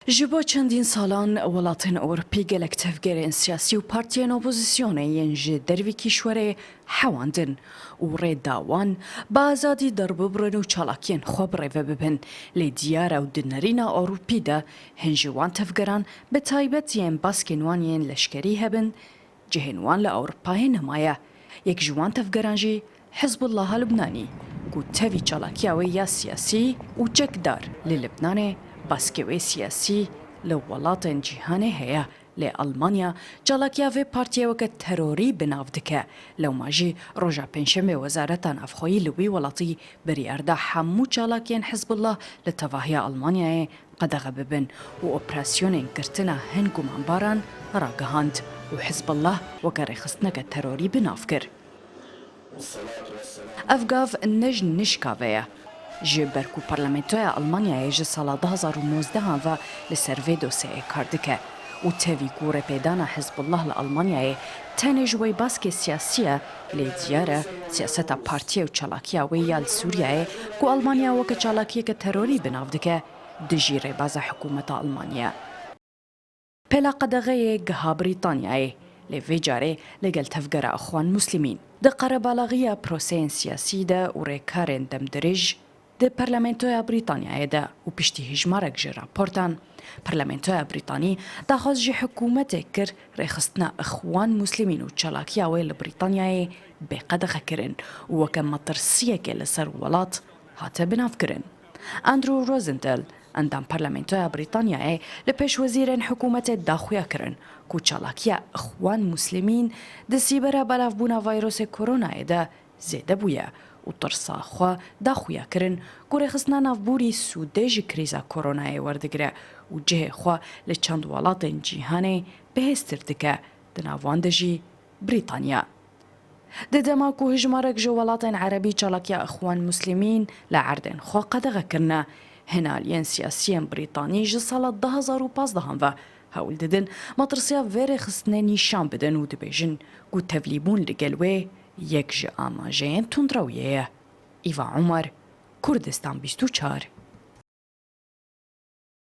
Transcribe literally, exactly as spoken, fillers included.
Ji bo çendîn salan welatên Ewropî gelek tevgerên siyasî û partiyên opozîsyonê yên ji dervî kîşwerê hewandin û rê da wan bi azadî derbibrin û çalakiyên xwe birêve bibin. Lê diyar e û di nerîna Ewropî de hin ji wan tevgeran, bi taybet yên baskên wan yên leşkerî hebin, cihên wan li Ewropayê nemaye. Yek ji wan tevgeran jî Hizbullaha Lubnanî, ku tevî çalakiya wê ya siyasî û çekdar li Libnanê, baskê wê siyasî li welatên cîhanê heye. Lê Almanya çalakiya vê partiyê weke terorî bi nav dike. Lewma jî roja Pêncşemê Wezareta Navxweyî li wî welatî biryar da hemû çalakiyên Hizbullah li tevahiya Almanyayê qedexe bibin û operasyonên girtina hin gumanbaran ragihand û Hizbullah weke rêxistineke terorî bi nav kir. Ev gav ne ji nişka ve ye. Ji ber ku Parlamentoya Almanyayê ji sala du hazar û nozdehan ve li ser vê dosyayê kar dike û tevî ku rêpêdana Hizbullah li Almanyayê tenê ji wê baskê siyasî ye, lê diyar e siyaseta partiyê û çalakiya wê ya li Sûriyeyê, ku Almanya weke çalakiyeke terorî bi nav dike, dijî rêbaza hikûmeta Almanyê ye. Pêla qedexeyê giha Brîtanyayê, lê vê carê li gel tevgera Ixwan Muslimîn. Di qerebalaxiya proseyên siyasî de û rêkarên demdirêj di Parlamentoya Brîtanyayê de û piştî hijmarek ji raportan, Parlamentoya Brîtanî daxwaz ji hikûmetê kir rêxistina Ixwan Muslimîn û çalakiya wê li Brîtanyayê bê qedexekirin û weke metirsiyekê li ser welat hate binavkirin. Andrew Rosenthal, endam Parlamentoya Brîtanyayê, li pêşwezîrên hikûmetê daxuya kirin ku çalakiya Ixwan Muslimîn di sîbera belavbûna vayrosê koronayê de zêde bûye û tirsa xwe daxuya kirin ku rêxistina navborî sûdê ji krîza koronayê werdigire û cihê xwe li çend welatên cîhanê bihêztir dike, di nav wan de jî Brîtanya. Di dema ku hijmarek ji welatên erebî çalakiya Ixwan Muslimîn li erdên xwe qedexe kirine, hin aliyên siyasî yên Brîtanî ji sala du hazar û pazdehan ve hewl didin metirsiya vê rêxistinê nîşan bidin û dibêjin ku tevlîbûn li gel wê yek ji amajeyên tundrewiyê ye. Îva Umar, Kurdistan bîst û çar.